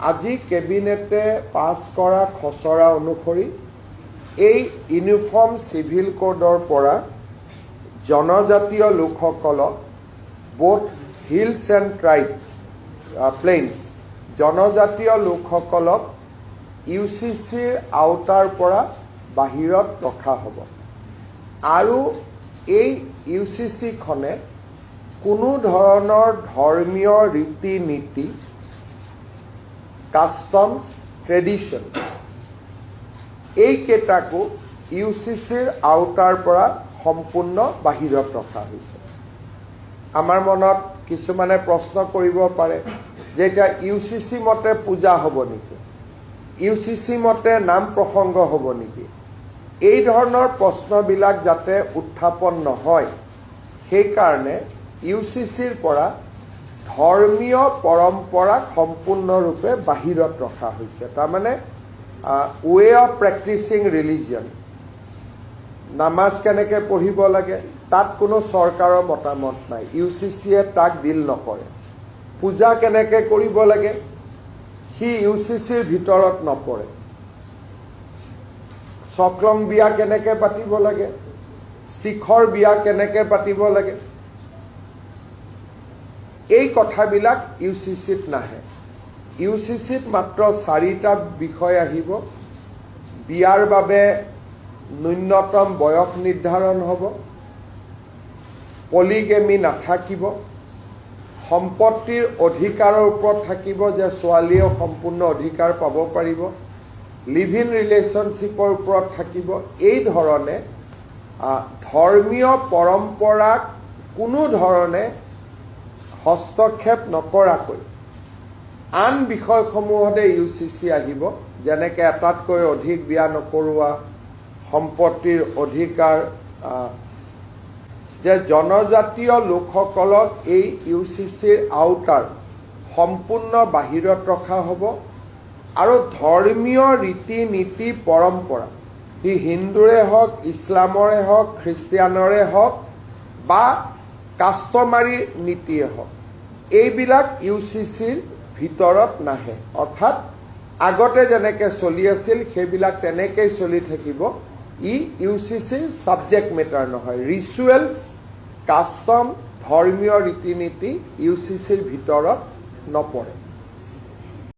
আজি কেবিনেটে পাছ কৰা খচৰা অনুসৰি এই ইউনিফৰ্ম চিভিল কোডৰ পৰা জনজাতীয় লোকসকলক, both hills and tribe, plains, জনজাতীয় লোকসকলক ইউচিচিৰ আওতাৰ পৰা বাহিৰত ৰখা হ'ব আৰু এই ইউচিচিখনে কোনো ধৰণৰ ধৰ্মীয় ৰীতি নীতি, কাষ্টমছ, ট্ৰেডিশ্যন, এইকেইটাকো ইউচিচিৰ আওতাৰ পৰা সম্পূৰ্ণ বাহিৰত ৰখা হৈছে। আমাৰ মনত কিছুমানে প্ৰশ্ন কৰিব পাৰে যে এতিয়া ইউচিচি মতে পূজা হ'ব নেকি, ইউচিচি মতে নাম প্ৰসংগ হ'ব নেকি? এই ধৰণৰ প্ৰশ্নবিলাক যাতে উত্থাপন নহয়, সেইকাৰণে ইউচিচিৰ পৰা ধৰ্মীয় পৰম্পৰাক সম্পূৰ্ণৰূপে বাহিৰত ৰখা হৈছে। তাৰমানে ৱে অফ প্ৰেক্টিচিং ৰিলিজিয়ন, নামাজ কেনেকৈ পঢ়িব লাগে, তাত কোনো চৰকাৰৰ মতামত নাই, ইউচিচিয়ে তাক ডিল নকৰে। পূজা কেনেকৈ কৰিব লাগে, সি ইউচিচিৰ ভিতৰত নপৰে। চকলং বিয়া কেনেকৈ পাতিব লাগে, শিখৰ বিয়া কেনেকৈ পাতিব লাগে, এই কথাবিলাক ইউচিচিত নাহে। ইউচিচিত মাত্ৰ চাৰিটা বিষয় আহিব। বিয়াৰ বাবে ন্যূনতম বয়স নিৰ্ধাৰণ হ'ব, পলিগেমি নাথাকিব, সম্পত্তিৰ অধিকাৰৰ ওপৰত থাকিব যে ছোৱালীয়েও সম্পূৰ্ণ অধিকাৰ পাব পাৰিব, লিভ ইন ৰিলেশ্যনশ্বিপৰ ওপৰত থাকিব। এই ধৰণে ধৰ্মীয় পৰম্পৰাক কোনো ধৰণে হস্তক্ষেপ নকৰাকৈ আন বিষয়সমূহতে ইউচিচি আহিব, যেনেকৈ এটাতকৈ অধিক বিয়া নকৰোৱা, সম্পত্তিৰ অধিকাৰ, যে জনজাতীয় লোকসকলক এই ইউচিচিৰ আওতাৰ সম্পূৰ্ণ বাহিৰত ৰখা হ'ব আৰু ধৰ্মীয় ৰীতি নীতি পৰম্পৰা, সি হিন্দুৰে হওক, ইছলামৰে হওক, খ্ৰীষ্টিয়ানৰে হওক বা কাষ্টমাৰী নীতিয়ে হওক, এইবিলাক ইউচিচিৰ ভিতৰত নাহে। অৰ্থাৎ আগতে যেনেকে চলি আছিল, সেইবিলাক তেনেকেই চলি থাকিব। ই ইউচিচিৰ ছাবজেক্ট মেটাৰ নহয়। ৰিচুৱেলছ, কাষ্টম, ধৰ্মীয় ৰীতি নীতি ইউচিচিৰ ভিতৰত নপৰে।